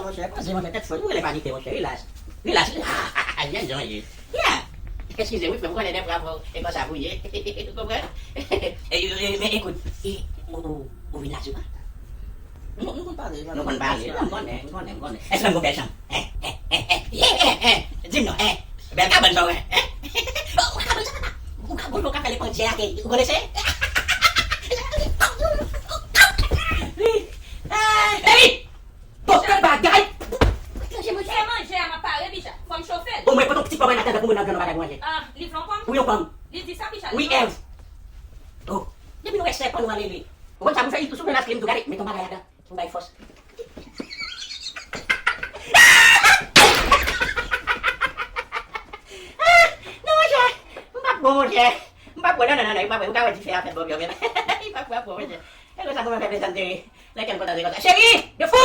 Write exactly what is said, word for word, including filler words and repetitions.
Monchè, poze, monchè, tèt fò. Ou rele panike, monchè, relax. Relax. Jèn jan ye. Yeah. Eskize m wi, frè m, ou konnen dèfwa fò e konsa pou ye. Ou konprann? E, e, e, men ekout, e, ou, ou, ou vin la souvan? Nou, nou konn pale, nou konn pale. Non, m konnen, m konnen, m konnen. Èske m gon bèl chanm? Di m non. Bèl kabann sa w wè? Ou ka bon, ou ka fè le pandyè ake, ou konnen se? Baby! Pote bagay! Se manje a m ap pare, Bicha. Fò m chofe l. Omwen, pote yon ti pòm an atandan pou moun nan grann bagay pou manje. Ah, li vle yon pòm? Wi, yon pòm. Li di sa, Bicha. Wi, Èv. Oh, depi nou wè sèpan nou anmele. Ou konn sa pou fè, sou menas klim tou, gade, met yon bagay ladan. Pou bay fòs. Non, monchè. M p ap bon, monchè. M p ap bon, non, non, non, non, m p ap bon. Ou ka wè dife a fèt bò m yo menm. M p ap bon, monchè. E konsa pou mwen fè plezanterie. Nan kè m kontan se konsa. Cheri, de fou!